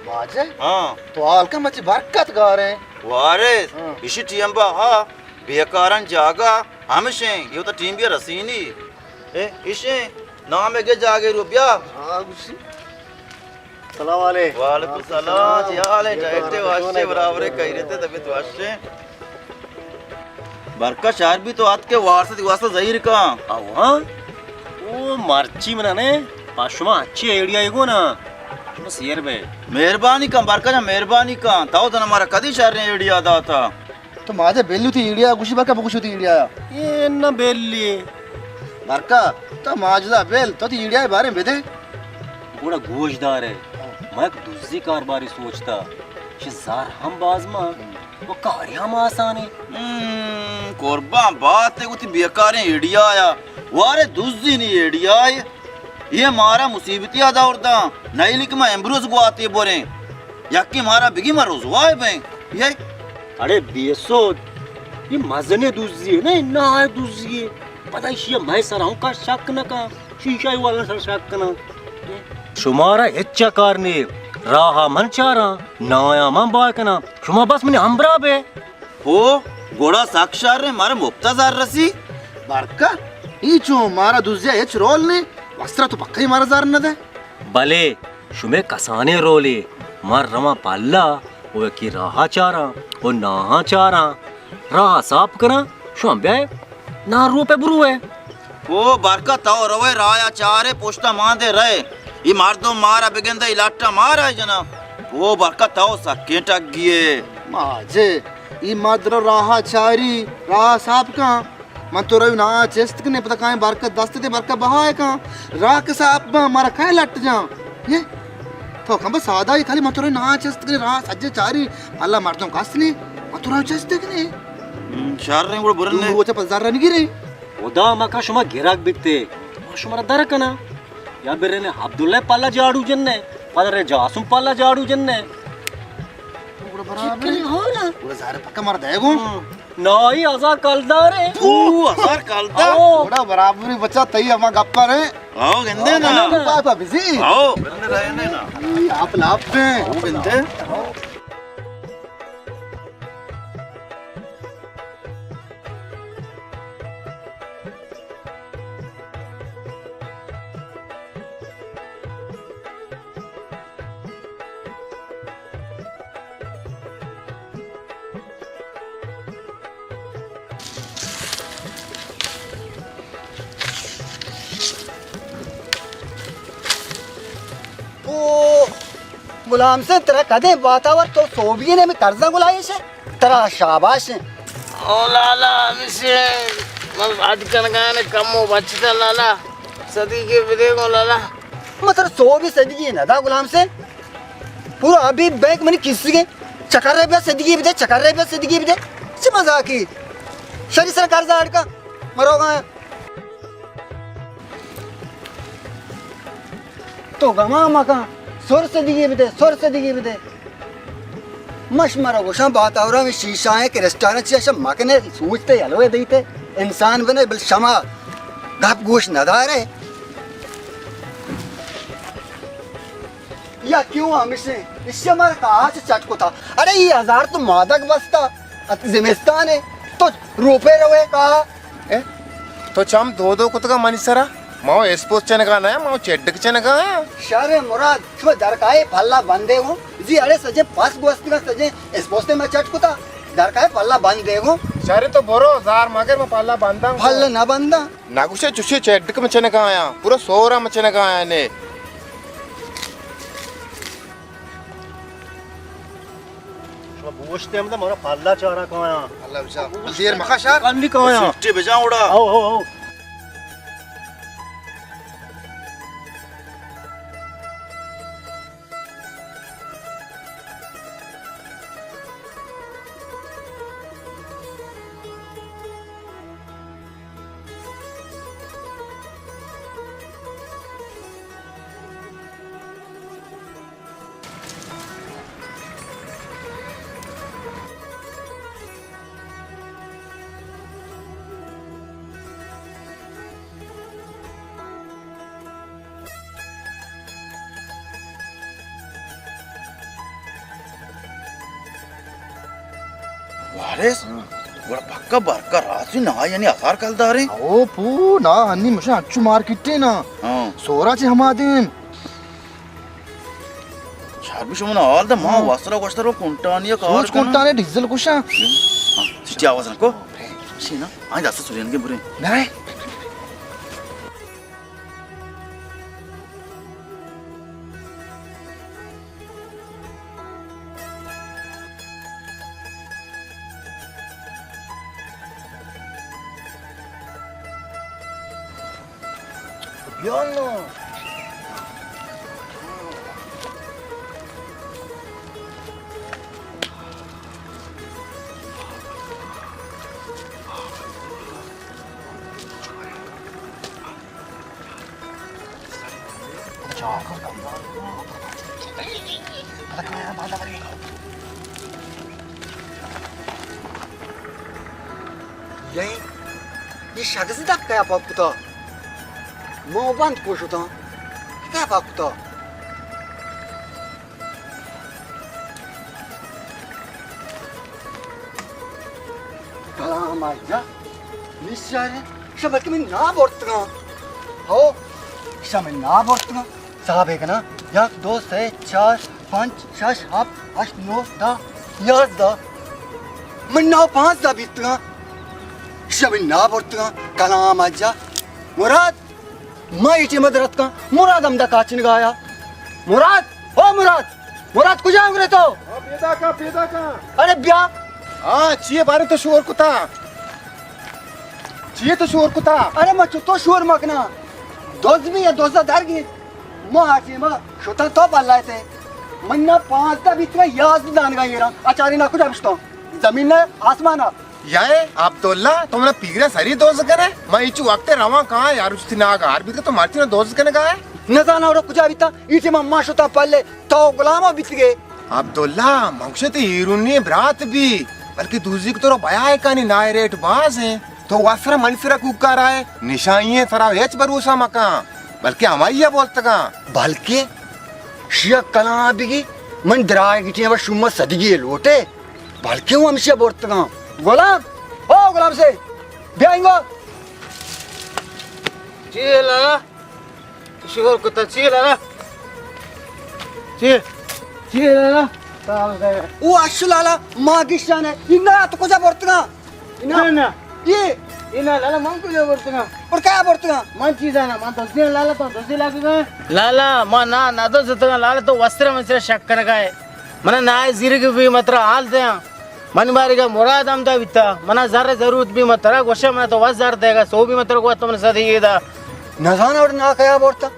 واجہ؟ ہاں۔ تو حال کن مچی برکت گاریں۔ وارث، ہاں۔ ایشی ٹیم با ہا، بیکارن جاگہ ہمشیں، یہ تو ٹیم بیا رسینی۔ اے، ایشیں، نام کے جاگے رو بیا۔ ہاں، گوشی۔ سلام علیکم۔ وعلیکم السلام۔ جی حال ہے؟ ٹائٹ ہے، واشے برابر ہے، کہی رہتے، طبیعت واشے۔ برکا شہر بھی تو آت کے وارث دی واسطہ ظاہر کا۔ او ہاں۔ او مرچی منا نے، پا شما اچھی آئیڈیا ہے کو نا۔ شما سیر بے۔ مہربانی کن برکا جان، مہربانی کن۔ تاو تن ہمارا کدی شہر نے آئیڈیا داتا۔ تو ماجہ بیلو تی ایڈیا گوشی، برکا بگوشو تی ایڈیا۔ اے نہ بیلی۔ برکا، تو ماجدا بیل، تو تی ایڈیا بارے بدے۔ گوڑا گوش دارے۔ میں ایک دزی کار باری سوچتا۔ چہ زار ہم باز ما، و کاری ہم آسانی۔ ہم، قربان بات ہے، وتی بیکاریں ایڈیا یا۔ وارے دزی نی ایڈیا ہے۔ یہ مارا مصیبتی آ دور دا۔ نہیں لیکن میں امروز گواتی بوریں۔ یکی مارا بگی ما رسوائے بیں۔ یہ اڑے بے سود، یہ مزن دزی ہے، نہیں، نہ ہے دزی ہے۔ پتہ ایشی میں سر ہوں کا شک نہ کا، شیشہ والا سر شک کنا۔ شمارا ہچ کار نہیں، راہ من چاراں، نایا من بائے کنا، شما بس منی ہمراہ بے۔ ہو، گوڑا سک شر ہے، مارا مفتا زر رسی۔ برکا، ای چون مارا دزیا ہچ رول نہیں، وسترا تو پکا ہی مارا زر نہ دے۔ بلے، شمے کسانیں رولے، من رواں پلا، و یکی راہا چاراں، و ناہاں چاراں، راہ صاف کناں، شما بیائے، ناں روپے بروئے۔ او برکت، تو روئے راہا چارے، پشتا ماندے رہے۔ ای مردم مارا بگندے، ای لٹا مارا جنا۔ او برکت، تو سکیں ٹگیے۔ ماجے، ای مرد رو راہا چاری، راہ صاف کن۔ من تو روی نا چست کنے، پتا کائیں برکت دست دے، برکت بہا ہے کن۔ راہ کسا اپ با، مارا کائیں لٹ جان۔ یہ تو کم بس سادہ ہی، خالی من تو روی نا چست کنے، راہ سجے چاری، اللہ مردم کس نہیں، من تو روی چست کنے۔ ہم، شر رہے، گڑا برن تو نے۔ روچ پر زر نہیں گرے۔ خدا مکا شما گرگ بیتے، ما شما را در کنا۔ یا برنے عبداللہ پلا جاڑو جننے، پدر جاسم پلا جاڑو جننے۔ گڑا برابر ہے۔ چکل ہو نا۔ گڑا زر پکا مر دے گو۔ ہم۔ نائی ہزار کلدار ہے۔ او، ہزار کلدار؟ او۔ گڑا برابری بچا تئی ہما گپر ہے۔ آؤ، گندے نا۔ آؤ، پاپا بزی۔ آؤ، گندے رہے نا۔ ای، آپ لاپ پہ۔ آؤ، گندے۔ او غلام سے ترا کدے باتا ور تو سوبی نے میں قرضہ گلائیش ہے۔ ترا شاباش۔ او لالا، ہمیشہ من اڈ کنگان کمو بچتا لالا، صدیقے بدے گو لالا۔ من ترا سو بھی صدیقے نہ دا غلام سے۔ پورا ابھی بینک منی کسی کے چکر رہے بیا صدیقے بدے، چکر رہے بیا صدیقے بدے۔ چی مزاقی؟ شری سر قرضہ اڈ کا مرو گا۔ تو گما مکن، سر صدیقے بدے، سر صدیقے بدے۔ مش مرا گوشاں بات اور ہمیں شیشہ ہیں کہ ریسٹورنٹ چی شم مکنے سوچتے یلوے دیتے انسان بنے بل شما گپ گوش ندارے۔ یا کیوں ہمشے؟ اشی ہمارا کہا چ چٹ کتا۔ ارے یہ ہزار تو مادک بستا۔ ات زمستان ہے۔ تو روپے روے کہا۔ اے؟ تو چم دو دو کتگا منی سرا؟ ماو اسپوس چنگا نہ، ماو چڈک چنگا۔ شر مراد، شما درکائے پھلا بندے گو۔ جی اڑے سجے پس گوستگا سجے اسپوستے میں چٹ کتا۔ درکائے پھلا بندے گو۔ شر تو برو، زار مگر میں پھلا بنداں۔ پھلا نہ بنداں۔ نگوشے چوشی چڈک من چنک آیاں، پورا سورا من چنک آیاں نے۔ شما گوشتے ہم دا مارا پھلا چارا کایاں۔ اللہ بچا۔ دیر مخا شار۔ کنڈی کایاں۔ سیفٹی بجا اڑا۔ او، او، او۔ وارث؟ ہاں۔ گڑا پکا برکا راسی نا، یعنی ہزار کلداریں؟ او پو، نا ہنی مشا انچو مارکیٹے نا۔ ہاں۔ سورا چے ہما دیم۔ شر بی شما نا حال دا، ما ہاں۔ واسرا گوشتر و کنٹانی کار سوچ کنٹانی ڈیزل کشا۔ ہاں، سٹی آواز نکو۔ سی نا، آئی دست سورین کے برے۔ نہ۔ بیا نو۔ یعنی، یہ شخص دپ کیا پاک کتا؟ مو بند کو شتا؟ کیا پاک کتا؟ کلام آجا، نشارے، شما بلکہ من نا برتگاں۔ ہو، شما من نا برتگاں۔ صاحب ہے کنا، یک، دو، سے، چار، پنچ، شش، ہفت، ہشت، نو، دہ، یازدہ۔ من نا پانزدہ بیتگاں۔ شما من نا برتگاں۔ کلام آجا۔ مراد، ما اے ٹیم ءَ در اتکاں۔ مراد ہمدا کاچنگا آیا۔ مراد! او مراد! مراد، کجا گرے تو؟ ہاں، پیدا کن، پیدا کن۔ ارے بیا۔ ہاں، چیے بارے تو شور کتا؟ چیے تو شور کتا؟ ارے ما چتو شور مکنا۔ دوز بھی یا دوزا در گی۔ ما آ ٹیم ءَ شتا تو پلائے تے۔ من نا پانزدہ بیتگا، یازدہ دانگا ایرا۔ اچاری نا کجا بشتو؟ زمین ءَ، آسمان ءَ۔ یائے عبداللہ، تو منا پیرا سری دوز کنے؟ من ایچو وقت رواں کاں، یار، استی ناگار بیت کہ تو مرچی نا دوز کنے گائے؟ نزانا اوڑا کجا بیتا؟ ایچے من ما شتا پلے، تو غلام بیت گے۔ عبداللہ، من گوشے تے ایرونی برات بی، بلکہ دوزی کہ تو رو بیا ہے کانی نائے ریٹ باز ہیں۔ تو واسرا منی سرا کوکار آئے، نشانی ہے سرا ہچ بھروسہ مکان، بلکہ ہمائی ہے بولتگاں۔ بلکہ شیا کلاں بگی، من درائے گٹی ہم شما صدگی لوٹے۔ بلکیں ہوں ہمشی ءَ برتگاں۔ غلام، او غلام سے، بیا انگو۔ چی ہے لالا؟ شور کتا چی ہے لالا؟ چی ہے؟ چی ہے لالا؟ او اشو لالا، ما گشان ہے۔ انگا تو کجا برتگاں؟ اناں؟ نہ، نہ۔ یہ؟ اناں لالا، من کجا برتگاں؟ اور کیا برتگاں؟ من چیزانا، من دزیاں لالا، تو دزی لگگا۔ لالا، ما نا، نا دزتگاں لالا، تو وستر من سر شک کنگا ہے۔ منا نائے زیرگ بی مترا حال دیاں۔ من باریگا مراد ہمدا بیتا۔ منا زر ضرورت بی، من ترا گوشا، منا تو وس زر دیگا، سو بی من ترا گوشت من صدی دا۔ نزانا اور نا کیا بورتا۔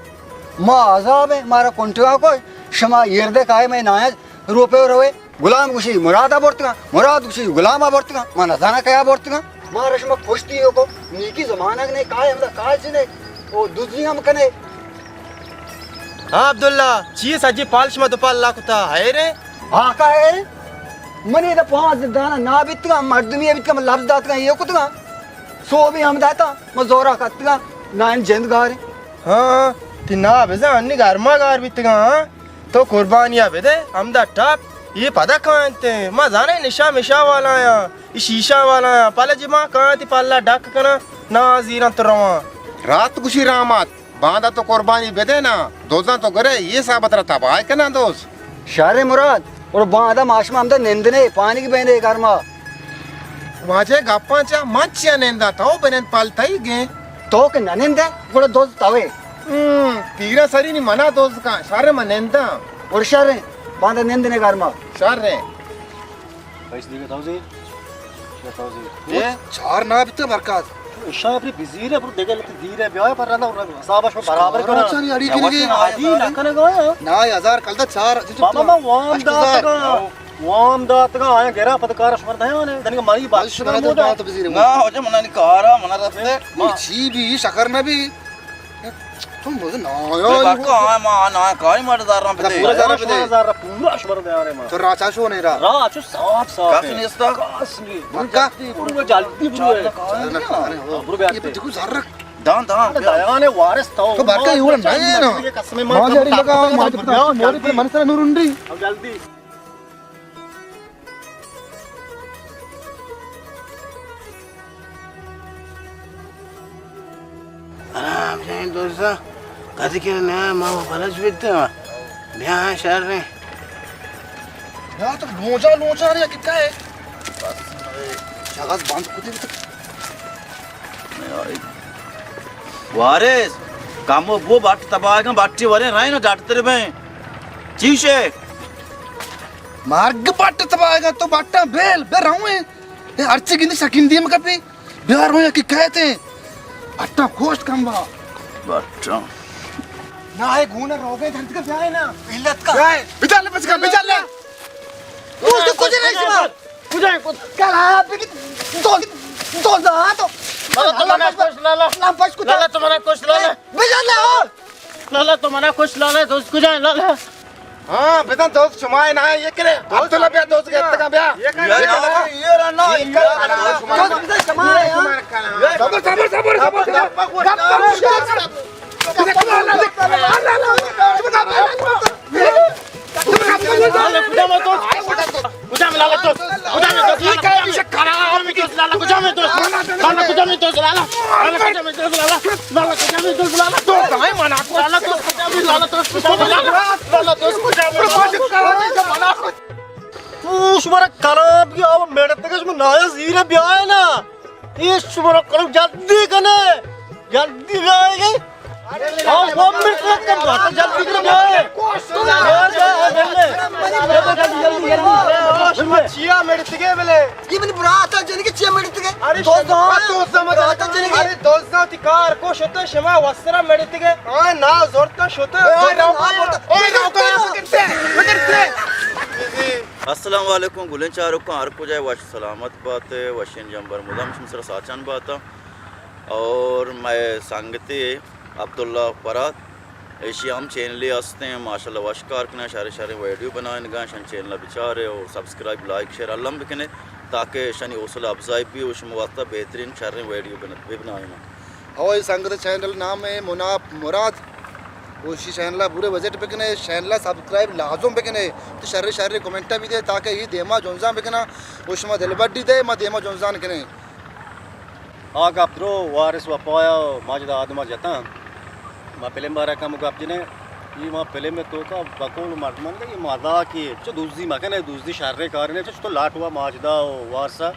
ما عذاب ہے، مارا کنٹگا کوئی، شما ایر دے کائے میں نایا روپے روے۔ غلام گوشی مراد ءَ بورتگاں، مراد گوشی غلام ءَ بورتگاں، ما نزاناں کیا بورتگاں۔ ما رشما پشتی کو نیکی زمانگ نے کائے ہمدا کاج نے، او دزی ہم کنے۔ ہاں عبداللہ، چی سجی پال شما دو پال لا کتا، حیرے؟ آقا حیرے؟ منی دا پانز دانا نا بیتگاں، مردمی بیتگاں، لفظ داتگاں، یہ کتگاں۔ سو بھی ہم داتا، ما زورا کتگاں، نائن جند گارے۔ ہاں، تی نا بزن، انی گرما گار بیتگاں، ہاں؟ تو قربانیا بدے، ہمدا ٹپ، یہ پدا کائنتے۔ ما زانے نشا مشا والا یا، یہ شیشہ والا یا۔ پلے جی ما کائنتی پلا ڈک کنا، نا زیران تو رواں۔ رات گوشی رامات، باندا تو قربانی بدے نا، دوزاں تو گرے، یہ صاحب ترا تباہ کنا دوز۔ شر مراد، اور باندا ماشما ہمدا نندنے، پانی کی بیندے گرما۔ واجہ گپاں چا من چیا نندا، تو بنند پل تئی گیں۔ تو کہ نہ نندے، گڑا دوز توے۔ ہم، پیرا سری نی منا دوز کن، شر من ننداں۔ اور شر، باندا نندنے گرما۔ شر۔ پیسے دیگه تاوزی؟ چه تاوزی؟ اے؟ چار نا بیتا برکات۔ شاہ اپنی بزیر ہے، پر دیگه لتی دیر ہے، بیا پر رندا حساب شو برابر کرا۔ چاری اڑی کری گئی۔ آدی نہ کنگا۔ نا، ہزار کلدار چار۔ بابا، ما وام داتگا۔ وام داتگا، آیا گرا پد کار شمار دیا نے۔ دنگا ماری بات شمار تو بات بزیر۔ نا، ہو جا منا نی کارا، منا رستے۔ چی بھی شکر نہ بھی۔ تو مزے نا آیا۔ بکا آیا ما نا کاری مار دار رہا پتے۔ پورا زارا، پورا زارا، پورا شمار دیا نے ما۔ تو راچا شو نہیں را۔ راچو صاف صاف۔ کس نیستا۔ کس نہیں۔ برو کا؟ برو جلدی برو۔ برو بیا۔ یہ تو زارا۔ دان، دان، بیا۔ دیوانے وارث تو۔ تو بارکا یورا نہ ہے نا۔ قسم ما جاری لگا، ما جاری لگا، موری پر من سر نور انڈی۔ اب جلدی۔ جائیں دوستا، کدی کہ نیا ما بلج بیتے وا۔ بیا شر نے۔ یا تو لونجا لونجا رے کہ کئے؟ شغاز بند کتے۔ وارث، کمو بو بٹ تباہگاں بٹی ورے رائے نا ڈاکٹر بیں۔ چیشے؟ مرگ بٹ تباہگاں تو بٹاں بیل، بے رہویں۔ اے ہرچی گندی شکیم دیم کپی۔ بیار ہوں یکی کہتے ہیں۔ اٹا کوشت کم با۔ بٹا۔ نا، اے گونا روگے دھرت کا بیائے نا۔ علت کا۔ بیائے۔ بچال لے، بچال لے، بچال لے۔ دوست کجا رہی شما؟ کجا ہے؟ کل آپ کی دوست، دوست نہ تو۔ لالا، تو منا کش، لالا۔ لمپش کتا۔ لالا، تو منا کش، لالا۔ بچال لے، ہاں۔ لالا، تو منا کش، لالا، دوست کجا ہے، لالا؟ ہاں، بزن دوست شما ہے نا، یہ کرے۔ عبداللہ بیا دوست کے اتکا بیا۔ یہ کرے۔ یہ کرے۔ یہ رہنا، یہ کرے۔ دوست بزن شما ہے، ہاں۔ صبر، صبر، صبر، صبر، صبر۔ کجا میں دوست؟ کجا میں لالا دوست؟ کجا میں دوست؟ یہ کہا بھی شکارا۔ کجا میں دوست؟ لالا، کجا میں دوست؟ لالا، کجا میں دوست؟ لالا، لالا، کجا میں دوست؟ لالا، لالا، کجا میں دوست؟ لالا، دوست، کجا میں؟ لالا، دوست، کجا میں؟ لالا، لالا، دوست، کجا میں؟ تو شمارا کلام کی آو میڑت کے شما نایا زیر بیائے نا۔ یہ شمارا کلام جلدی کنے۔ جلدی بیائے گی۔ آو، وہ منٹ لگ کم بات، جلدی کرو بیائے۔ جلدی، جلدی، جلدی۔ شما چیا میڑتگے بلے؟ یہ منی برات جنگی چیا میڑتگے؟ ارے دوزاں۔ دوزاں مت۔ برات جنگی۔ ارے دوزاں تی کار کو شتو شما وسرا میڑتگے۔ ہاں، نا زورتا شتو۔ اے، اے، روکا، اے، روکا، بگرتے، بگرتے۔ السلام علیکم گلیں چاروکاں، ہر کجا وش سلامت بات، وشین جمبر مدام شم سر ساچان بات۔ اور مئے سنگتے عبداللہ پراد، ایشی ہم چینلے ہستیں، ماشاءاللہ وش کار کناں، شریں شریں ویڈیو بنائینگاں، شن چینل بچارے اور سبسکرائب، لائک، شیئر الم بکنے تاکہ شنی حوصلہ افزائی بھی اور شما واسطہ بہترین شریں ویڈیو بن-، بنائیناں۔ او اے سنگت چینل نام ہے مناپ مراد، اور شی چینل پورے وزٹ بکنے، چینل سبسکرائب لازم بکنے، تو شریں شریں کمنٹ بھی دے تاکہ یہ دیما جنزان بکنا، اور شما دل بڈی دے ما دیما جنزان کنے۔ آ گپ درو وارث وپایا و ماجد آدما جتاں۔ ما فلم بارہ کم گپ جنیں۔ یہ ما فلم توکا بقول مردمان کا یہ مزاقی، چو دوزی مکنے، دوزی شریں کارنے، چو تو لاٹ ہوا ماجدا و وارثا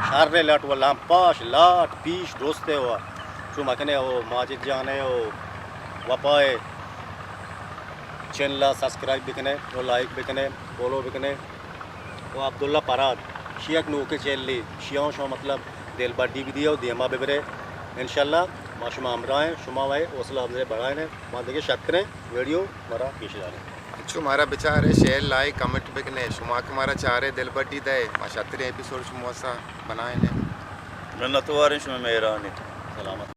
شریں لاٹ ہوا لمپاش، لاٹ، پیش، دوستے ہوا۔ چو مکنے او ماجد جانے او وپائے چینل سبسکرائب بکنے و لائک بکنے، فالو بکنے۔ و عبداللہ پراد، شی یک نوکیں چینلے، شیاں شما مطلب دل بڈی بدیے و دیما ببرے۔ انشاءاللہ ما شما ہمراہ ہیں، شما وے حوصلہ افزائی بڑھائیں، ما دیگہ شتریں ویڈیو مارا پیش داریں۔ انچو مارا بچارے، شیئر، لائک، کمنٹ بکنے، شما کہ مارا چارے دل بڈی دے، ما شتریں ایپیسوڈ شما واسا بنائیں۔ منتواریں شما مہرانی۔ سلامت۔